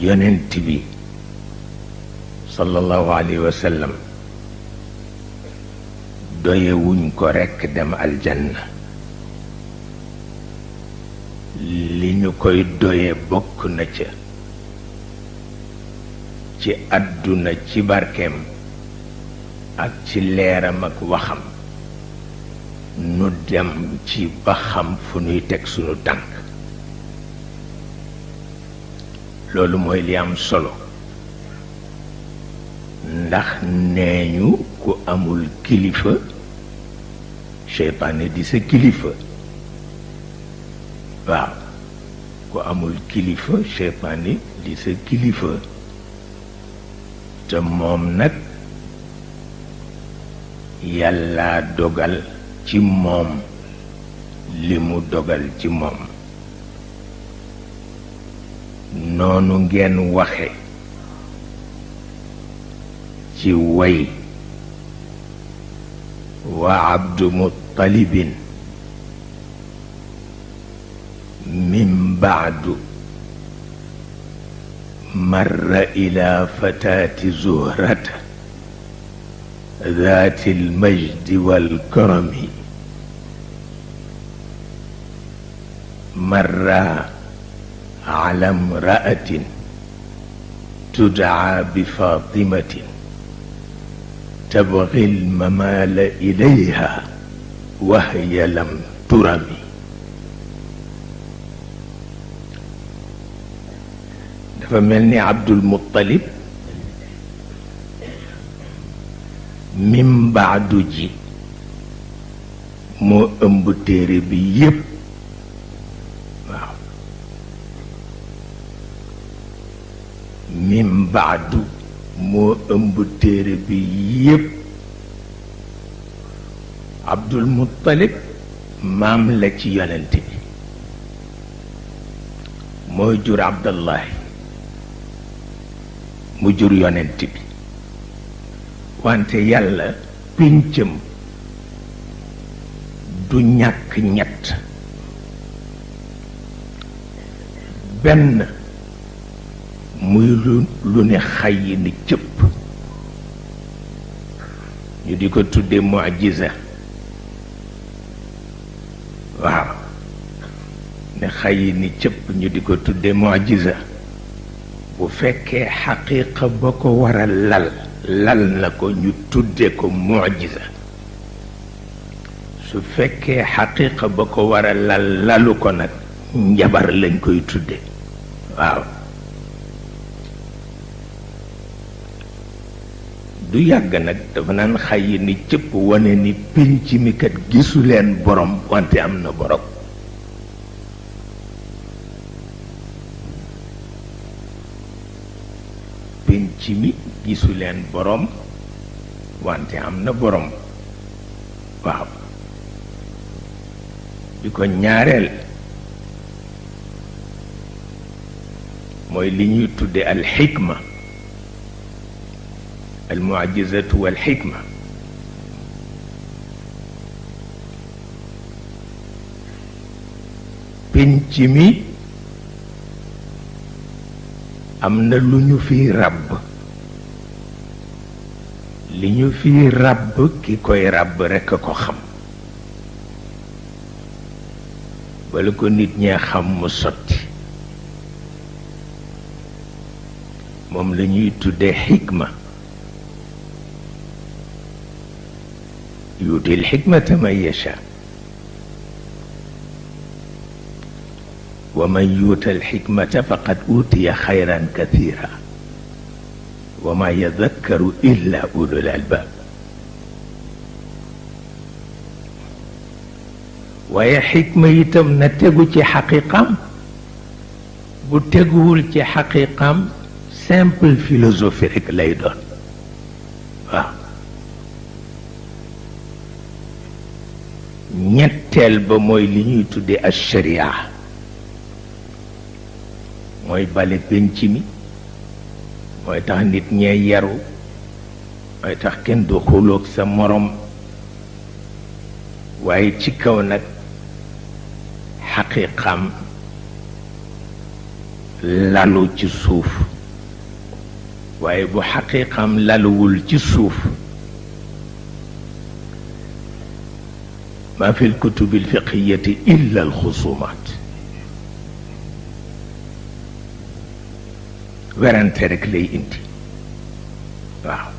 yonent bi sallallahu alayhi wa sallam doyewuñ ko rekk dem aljanna. li ñu koy doye bokk na ca ci àdduna ci barkeem ak ci leeram ak waxam nu dem ci ba xam fu nuy teg sunu tànk. loolu mooy li am solo, ndax nee ñu ku amul kilifa seytaane di sa kilifa. waaw ku amul kilifa seytaane di sa kilifa. te moom nag yàlla dogal ci moom li mu dogal ci moom. noonu ngeen waxe ci way wa abdu muttalibin min baadu marra ila fatati zuhrata dhati almajdi walkarami marra على امرأة تدعى بفاطمة تبغي الممال إليها وهي لم ترمي. dafa mel ni Abdul Muttalib min baadu ji moo ëmb téere bi yépp. min baadu moo ëmb téere bi yépp. Abdul Muttalib maam la ci yonent bi, mooy jur Abdallahi mu jur yonent bi. wante yàlla péncam du ñàkk ñett. benn muy lu ne xay ni cëpp ñu di ko tudde mu'jiza. waaw ne xay ni cëpp ñu di ko tudde mu'jiza. bu fekkee xaqiiqa ba ko war a lal na ko ñu tudde ko mu'jiza. su fekkee xaqiiqa ba ko war a lalu ko nag njabar lañ koy tudde. waaw du yàgg nag dafa naan xay ni cëpp wane ni pénc mi kat gisu leen borom wante am na borom. pénc mi gisu leen borom wante am na borom. waaw bi ko ñaareel mooy li ñuy tudde alxikma, almu'jizatu walxikma. pénc mi am na lu ñu fiy ràbb. li ñu fiy ràbb ki koy ràbb rekk a ko xam. bala ko nit ñee xam mu sotti. moom la ñuy tudde xikma. yuuti alxikmata man yasha wa man yuuta alxikmata faqad uutiya xayran kathira wa ma yadakkaru illa ulul albab. waaye xikma itam na tegu ci xaqiqam. bu teguwul ci xaqiqam simple philosophie rek lay doon. waaw ñetteel ba mooy li ñuy tuddee ash-sharia, mooy bale penc mi, mooy tax nit ñee yaru, mooy tax kenn du xuloog sa morom. waaye ci kaw nag xaqiqam lalu ci suuf waaye bu xaqiqam laluwul ci suuf ما في الكتب الفقهية إلا الخصومات ورانترك لي انت واو